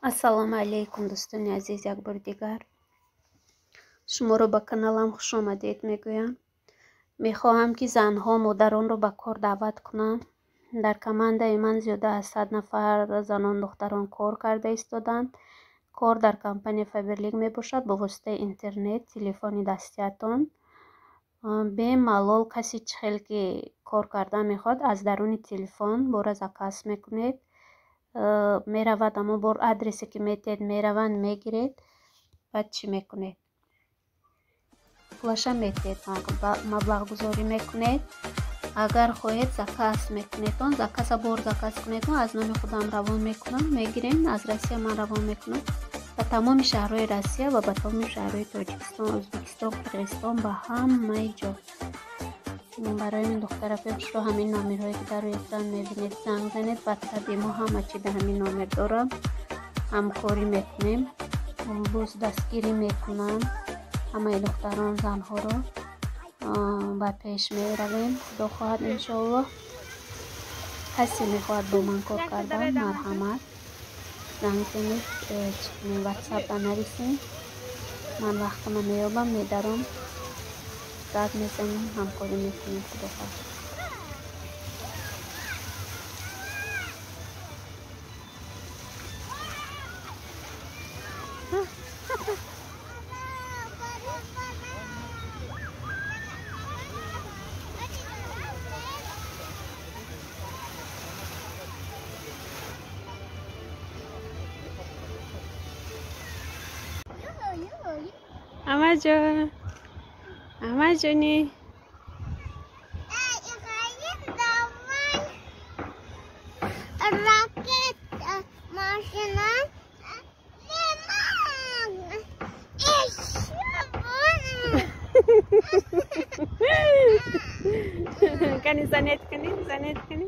Ассалому алайкум, дӯстони азиз, як бори дигар шуморо ба каналам хуш омадед мегӯям. Мехоҳам, ки занҳо, модаронро ба кор даъват кунам. Дар командаи ман зиёда аз 100 нафар занон, духтарон кор карда истоданд. Кор дар компания Фаберлик мебошад бо воситаи интернет, телефони дастиятон. Бемалол каси чӣ хел ки кор кардан мехоҳад, аз даруни телефон бора заказ мекунед. Меравад, аммо бор адресе ки метиҳед, мераванд, мегиред. Баъд чӣ мекунед? Пулаша метиҳед, маблағгузорӣ мекунед. Агар хоҳед, заказ мекунедон, заказа бор заказ кунедон, аз номи худам равон мекунам, мегирем, аз Россия ман равон мекунам ба тамоми шаҳрҳои Россия ва ба тамоми шаҳрҳои Тоҷикистон, Ӯзбекистон, Қирғизистон, ба ҳамаи ҷо. Барои ин духтаракои хушро ҳамин номерҳое ки дар рӯи экран мебинед, занг занед. Ватсаби мо ҳама чи дар ҳамин номер дорам. Ҳамкорӣ мекунем, боз дастгирӣ мекунам ҳамаи духтарон, занҳоро ба пеш меравем. Худо хоҳад, иншоаллоҳ. Касе мехоҳад бо ман кор кардан, марҳамат, занг занед, ватсап нависем. Ман вақтама меёбам, медаром, гап мезанем, ҳамкорӣ мекунем, худо хоҳад. Аҳмадҷон, Аҳмадҷони, Ракет, машина, кани занет кани, занет кани.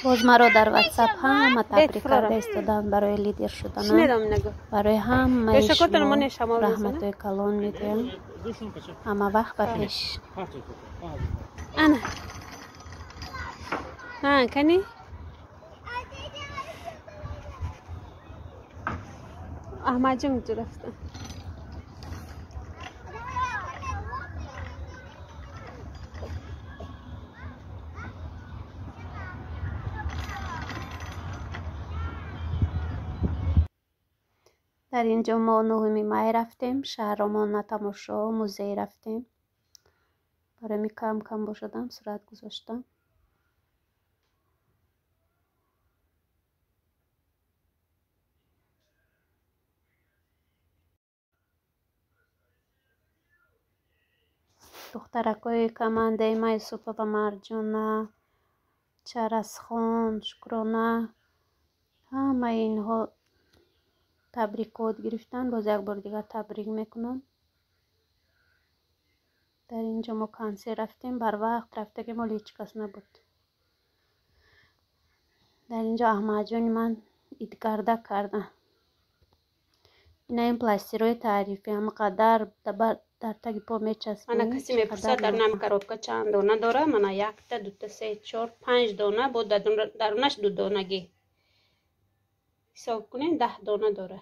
Боз маро дар ватсап ҳама табрик карда истоданд барои лидер шуданам. Барои ҳамаи шумо раҳматҳои калон мегӯям. Ҳама вақт ба пеш. Ана. Ҳа, кани? Аҳмадҷон куҷо рафтан? Дар ин ҷо мо 9 май рафтем, шаҳромон на тамошо, музей рафтем. Барои ми кам кам бошадам сурат гузоштам. Духтаракҳои командаи ма Юсупова Марҷона, Чарасхон, Шукрона, ҳамаи инҳо табрикот гирифтанд. Боз як бори дигар табрик мекунам. Дар ин ҷо мо консерт рафтем, барвақт рафтагим, ҳоло ҳеҷ кас набуд. Дар ин ҷо Аҳмадҷони ман идгарда карда. Ина ин пластирҳои таърифӣ ҳама қадар дар таги по мечаспонӣ. Ана касе мепурсад, дар нами коробка чанд дона дора? Мана якта, дута, се, чор, панҷ дона, бо дарунаш ду донагӣ. Ҳисоб кунем, 10 дона дора.